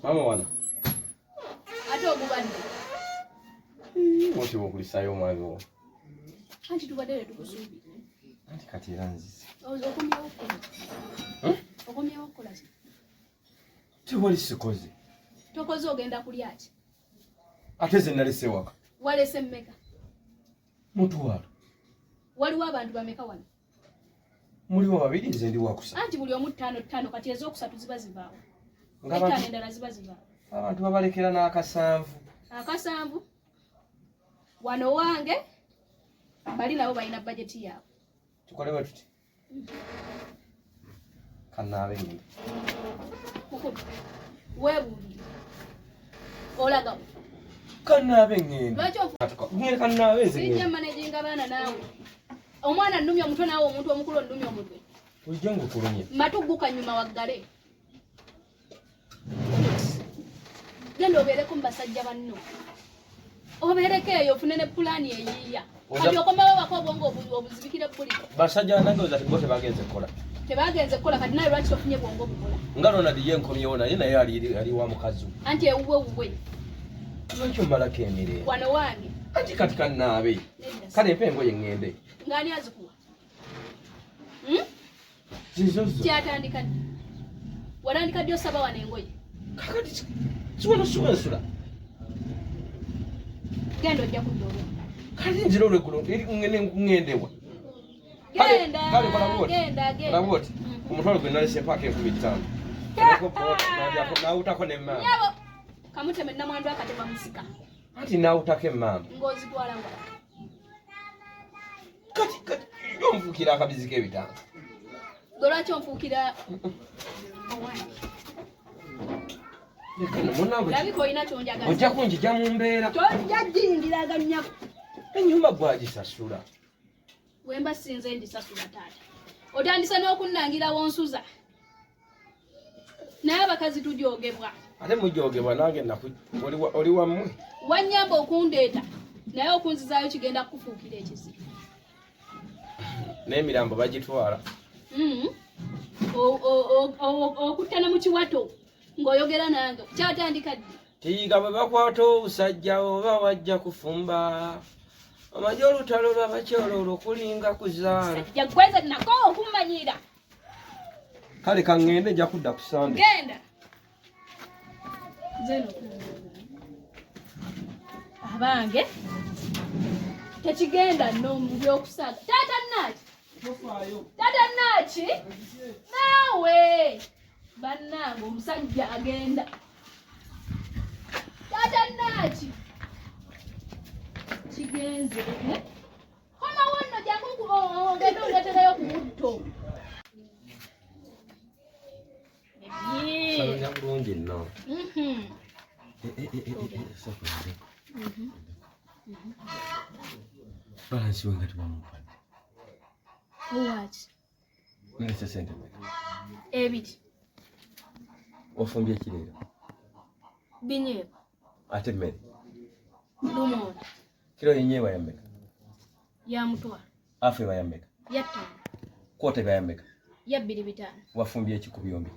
Mama wana. Ate ogubadde. Woti wokulisayo omwami wo. Anti tubadde tetukusuubira. Anti kati era nzize. Okomyewo okukola ki? Okomyewo okukola ki? Tewali sikoze. Tokoze ogenda kulya ki? Ate ze nalese waka. Walese mmeka? Mutwalo. Waliwo abantu bameka wano? Muliwo babiri nze ndi wakusatu. Anti buli omu ttaano ttaano kati ez'okusatu ziba zivaawo. Ttaano endala ziba zivaawo. Abantu babalekera n'akasanvu. Akasanvu? Wano wange bali nabo balina bajeti yaabwe. Tukole bwe tuti. Kanaabe ngende. Mukulu, weebuulire. Olaga wa? Kanaabe ngende. Lwaki Ngende kanaabe nze ngende. Sijja managinga baana naawe. Omwana nnumya omutwe naawe omuntu omukulu onnumya omutwe. Bulijjo ngukulumye. Matu gguka nyuma waggale. Genda obeereko mu basajja banno. Obeereko eyo ofune ne pulaani eyiiya. Kati okomawo waka obwongo obuzibikire bbuli. Basajja bannange oza bo tebagenze kukola. Tebagenze kukola kati nawe lwaki tofunye bwongo bukola? Nga Ronald ye nkomyewo naye naye ali wa mukazi. Anti ewuwe wuwe. Lwaki omalako emirembe? Wano wange. Anti kati kannaabe. Kale mpa engoye ŋŋende. Ng'ani azikuwa? Zizozo. Kyatandika ddi? Watandika ddi osaba wano engoye? Kakati siwano siwensula. Genda ojja kudda olwo. Kati nzira olweggulo ŋŋendewa. Genda, genda, genda. Olaba oti ku mutwalo gwe nalese paaka 5000. Nawutako n'emmaama. Nyabo kamuteme namwandu akatema musika. Anti nawutako emmaama. Ng'ozitwala wa? Kati kati onfuukira akabizi k'ebitaano. Gwe lwaki onfuukira owange? Leka nno munnange. Labika olina ky'onjagaza. Ojja kunjija mu mbeera. Tojja giyingira aganyako. Ennyumba gwagisasula. Wemba sinze ndisasula taata. Otandise n'okunnangira wonsuza. Naye abakazi tujoogebwa. Ate mujoogebwa nange naku oli wammwe. Wannyamba okundeeta naye okunzizaayo kigenda kukufuukira ekizibu. N'emirambo bagitwala. Okuttana mu kiwato ng'oyogera nange kyatandika ddi? Tiyiga bwe bakwata obusajja oba wajja kufumba. Omanyi olutalo lw'abakyala olwo kulinga kuzaala. Sajja gweze nako okummanyiira. Kale kaŋŋende nja kudda ku Sande. Genda. Nze abange tekigenda nno mu by'okusaaga. Taata Naaki. Taata Naaki. Naawe. Bannange omusajja agenda. Taata Naaki. Kigenze. Komawo nno jangu ogende ondeetereyo ku mutto. Sanonya bulungi nno. Balansi we nga tebamumpadde. Owaki? Nalese sente mmeka? Ebiri. Ofumbye ki leero? Binyeebwa. Ate mmere? Lumonde. Kiro y'enyeebwa ya mmeka? Ya mutwalo. Afu eba ya mmeka? Ya ttaano. Kwota eba ya mmeka? Ya 2.5. Wafumbye ki ku byombi?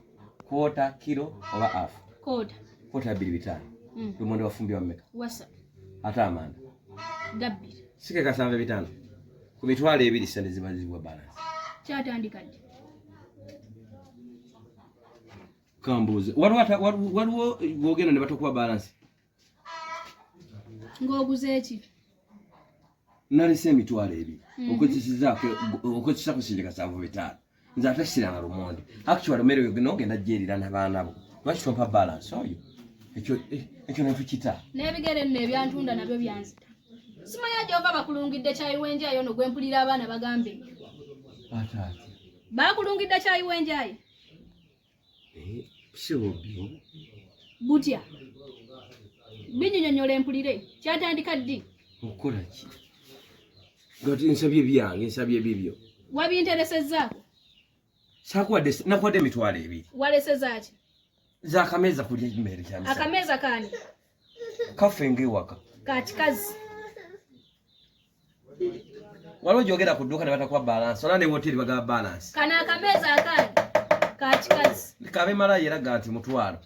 Kwota, kiro oba afu? Kwota. Kwota ya 2.5. Lumonde wafumbye wa mmeka? Wasatu. Ate amanda? Ga bbiri. Si ke kasanvu ebitaano? Ku mitwalo ebiri ssente ziba zibwa balance. Kyatandika ddi? Kambuuze. Waliwo w'ogenda ne batakuwa balance? Ng'oguze ki? Nalese emitwalo ebiri. Okozesa ku kasanvu bitaano. Nze ate siranga lumonde. Actually mmere yo n'ogenda gyerira n'abaana bo. Lwaki tompa balance oyo? Ekyo ne tukita. N'ebigere nno ebyantunda nabyo byanzita. Simanya gy'ova bakulungidde kyayi w'enjayi ono gwe mpulira abaana bagambe. Ate atya? Bakulungidde kyayi w'enjayi? Si bubbi obwo. Butya? Binyinyonnyola empulire. Kyatandika ddi? Okukola ki? Nga nsabye byange, nsabye bibyo. Wabinteresezzaako? Saakuwadde, nakuwadde emitwalo ebiri. Walesezza ki? Z'akameeza kulya emmere kya misana. Akameeza kaani? Kaffe ng'ewaka. Kakikazi. Waliwo gyogera ku dduuka ne batakuwa balansi, olaba ne wooteeri bagaba balansi. Kano akameeza akange kakikazi. Kabe malaaya era ga nti mutwalo.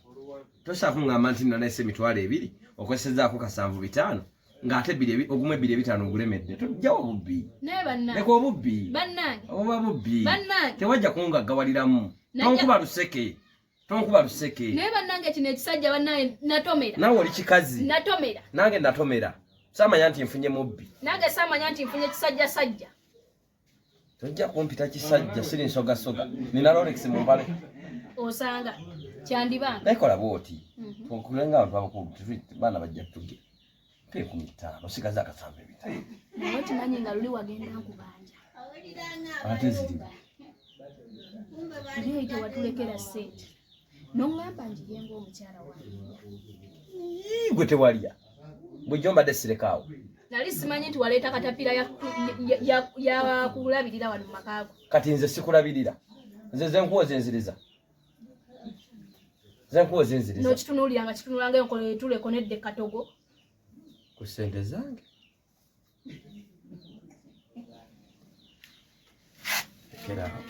Tosobola kuŋŋamba nti naleese 20,000 okozesezaako 75 ng'ate ogumu 2,500 ogulemedde. Tojjawo obubbi. Naye bannange. Leka obubbi. Bannange. Oba bubbi. Bannange. Tewajja kungaggawaliramu. Tonkuba luseke. Tonkuba luseke. Naye bannange kino ekisajja bannange natomera. Naawe oli kikazi. Natomera. Nange natomera. Saamanya nti nfunye mubbi. Nange saamanya nti nfunye kisajja sajja. Tojja kumpita kisajja, siri nsogasoga. Nina Rolex mu mpale. Osanga kyandibanga. Naye kola bw'oti. Tukulenga abantu abakulu, baana bajja tuge. Mpa 50,000, osigaze 75. Naye okimanyi nga luli wagenda nkubanja. Ate ziriwa? Luli tewatulekera ssente. N'oŋŋamba ngiye ng'omukyala wange. Gwe tewalya. Bulijjo mbadde sirekaawo. Nali simanyi nti waleeta katapira ya kulabirira wano mu maka go. Kati nze sikulabirira. Nze ze nkuwa zenziriza. Ze nkuwa zenziriza. N'okitunuulira nga kitunula nga enkola etuleko nedda katogo. Ku ssente zange. Lekera awo.